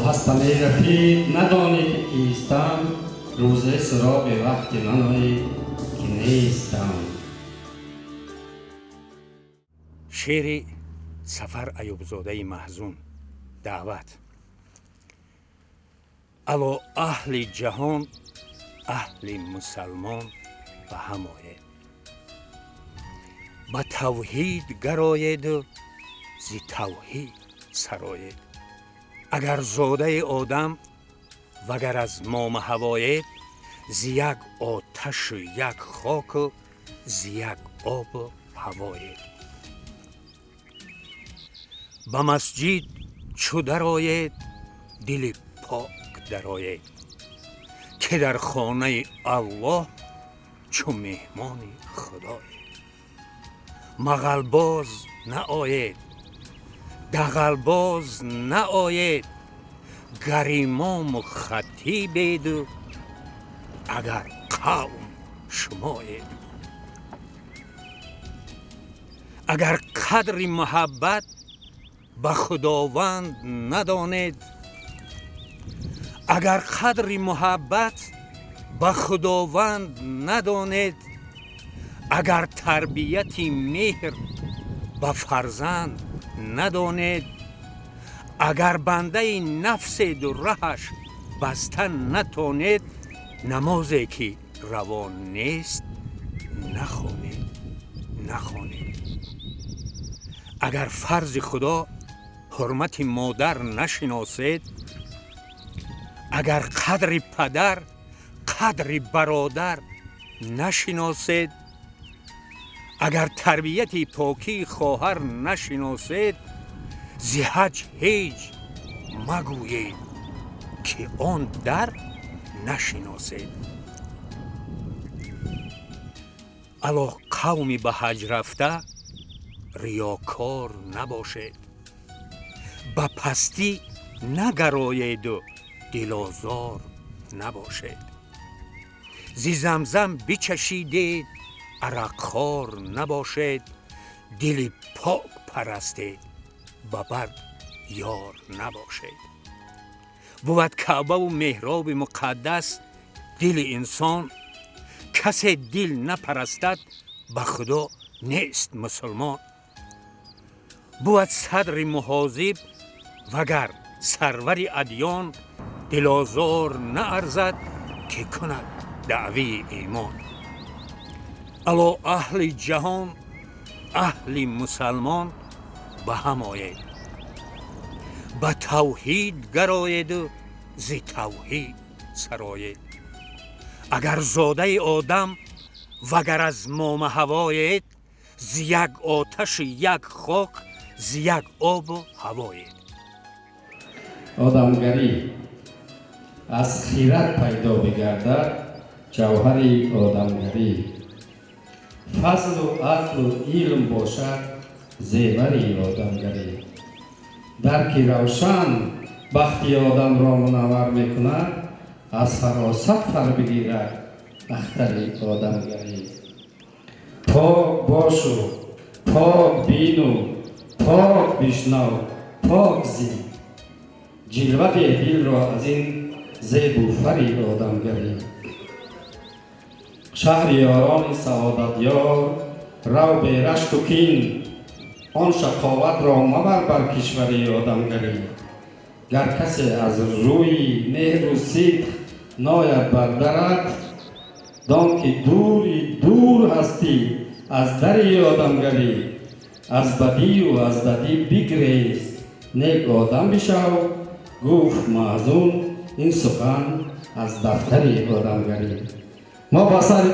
Оҳаста меравид, надонӣ ки кистам, рӯзе суроғи вақти ман оӣ, ки нестам. Шеъри Сафар Аюбзодаи Маҳзун. Даъват. Ало, аҳли ҷаҳон, аҳли мусалмон, ба ҳам оед, ба тавҳид гароеду зи тавҳид сароед. Агар зодаи одам, вагар аз мома ҳавоед, зи як оташу як хоку зи як обу ҳавоед. Ба масҷид чу дароед, дили пок дароед, ки дар хонаи Аллоҳ чу меҳмони худоед. Мағалбоз наоед, дағалбоз наоед, гар имому хатибеду агар қавм шумоед. Агар қадри муҳаббат ба худованд надонед, агар қадри муҳаббат ба худованд надонед, агар тарбияти меҳр ба фарзанд надонед, агар бандаи нафседу раҳаш баста натонед, намозе ки равон нест нахонед, нахонед. Агар фарзи худо ҳурмати модар нашиносед, агар қадри падар, қадри бародар нашиносед, агар тарбияти покии хоҳар нашиносед, зи ҳаҷ ҳеҷ магӯед, ки он дар нашиносед. Ало, қавми ба ҳаҷ рафта, риёкор набошед, ба пастӣ нагароеду дилозор набошед. Зи замзам бичашидед, арақхор набошед, дили пок парастед, ба бад ёр набошед. Бувад Каъбаву меҳроби муқаддас дили инсон, касе дил напарастад, ба худо нест мусулмон. Бувад садри муҳозиб, вагар сарвари адён, дилозор наарзад, ки кунад даъвии имон. Ало, аҳли ҷаҳон, аҳли мусалмон, ба ҳам оед, ба тавҳид гароеду зи тавҳид сароед. Агар зодаи одам, вагар аз мома ҳавоед, зи як оташу як хок, зи як обу ҳавоед. Одамгарӣ аз хират пайдо бигардад, ҷавҳари одамгарӣ. Фазлу адлу илм бошад зевари одамгарӣ. Дарки равшан бахти одамро мунаввар мекунад, аз фаросат фар бигирад ахтари одамгарӣ. Пок бошу, пок бину, пок бишнав, пок зӣ, ҷилва деҳ дилро аз ин зебу фари одамгарӣ. Шаҳри ёрони саодатёр рав берашку кин, он шақоватро мабар бар кишвари одамгарӣ. Гар касе аз рӯи меҳру сидқ нояд бар дарат, дон ки дури дур ҳастӣ аз дари одамгарӣ. Аз бадию аз дадӣ бигрез, нек одам бишав, гуфт Маҳзун ин сухан аз дафтари одамгарӣ. Мо ба сар